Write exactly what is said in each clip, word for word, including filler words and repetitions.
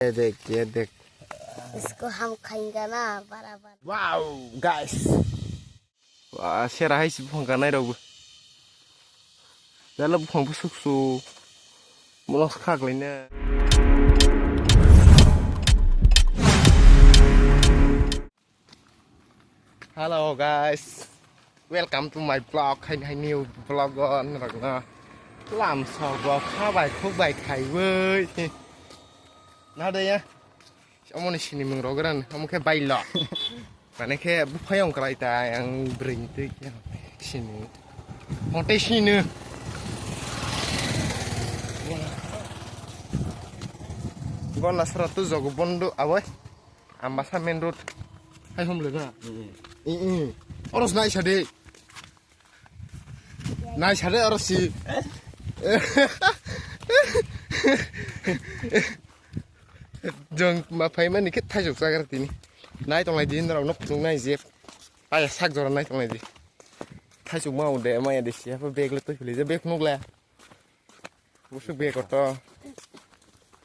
ये देख, ये देख। इसको हम खाएंगे ना, बराबर। Wow, guys. Wah, sera hai si buphang kanai rok bo. Jala buphang busuk su. Mulos khak laina. Hello guys, welcome to my vlog. Hai hai new vlog o norok no lam sok bo kha bai khuk bai khaiwi. Na de ya. Omo ni sini mung rok ran omo khe bailo. Mane khe buphayong kwlai ta ang bwrwi ni twi khe sini. Hote sini. Gona sara tu jogo bondo awai. Ambasa main road. Hai hom lega. I, i. Oros nai sade. Nai sade oros si. Jong ma phai mani khe thaijok chagar tini. Nai tonglai di norok no phunuk nai je. Paya sak jora nai tonglai di. Thaijok ma de maya de si apa bag le toi phili je bag nuk la. Busuk bag koto.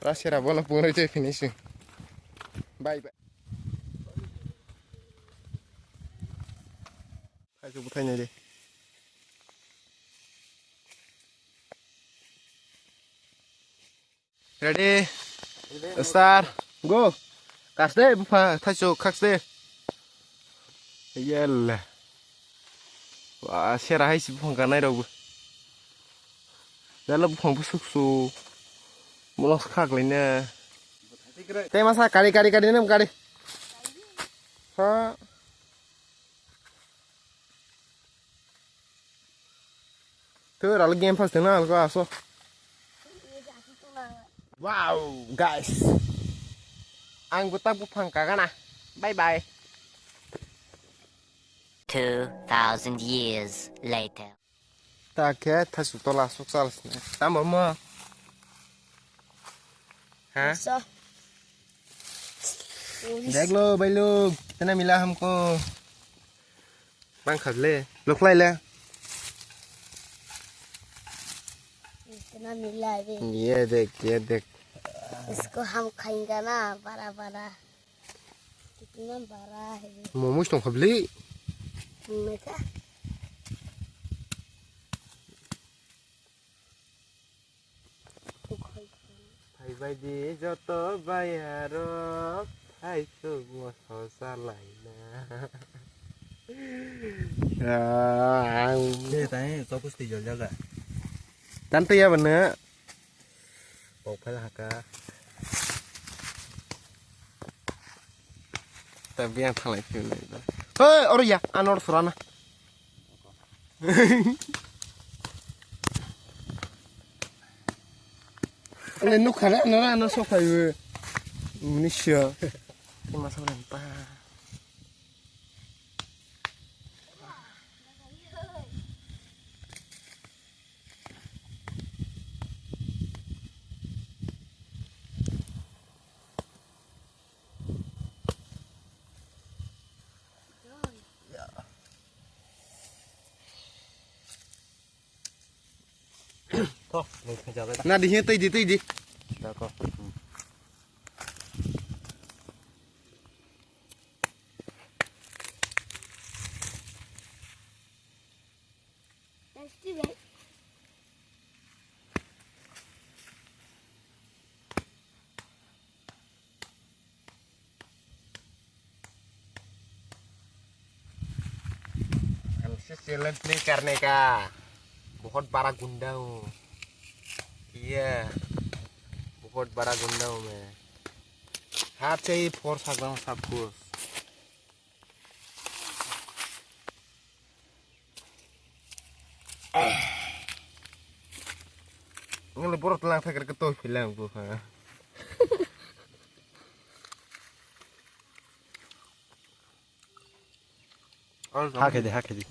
Rasera bono pungroi tei finishing. Bye bye. Hai, buthai nai de. Ready? Start. Go. Kaste bupha thaisuk khakste. Yel. Wa sera hai si buphang kanai rok. Dala buphang busuk su. Mulos khak laina. Tei masa kari kari kari nem kari. Ha. Tuh, lalu game pas tengah aku aso. Wow, guys. Ang gutak buphang kagana. Bye bye. Two thousand years later. Ta khe thaisuk tola sok chal sini. Tamo mo. Ha? Sa. देख लो भाई लोग, कितना मिला हमको। Bang khat le, lok lai le. इतना मिला है बे। ये देख, ये देख। इसको हम खाएंगे ना, बड़ा बड़ा। कितना बड़ा है बे। Momo tong kha bli. मैं क्या? Phaibai di joto bayarok, thaisuk moso chalaina. Ah, ang De tai chopus twi jol jaga. Tan twi ya bana. Pok phai haka. Ta biang thalai philai. Hey, oro ya, anor surana. Ani nukha re, ano, ano sophai o. Muni sio. Ima sa ren pa. Thok, nung thung jabai da. Na di, tei di, tei di. Da ko. Hmm. Tasty, bhai. हमसे चैलेंज नहीं करने का। बहुत बड़ा गुंडा हूँ। ये बहुत बड़ा गुंडा हूँ मैं। हाथ से ही फोड़ सकता हूँ सब कुछ। Ngale borok tlang thakar ke toi philang bu ha. Hakhe de, hakhe de.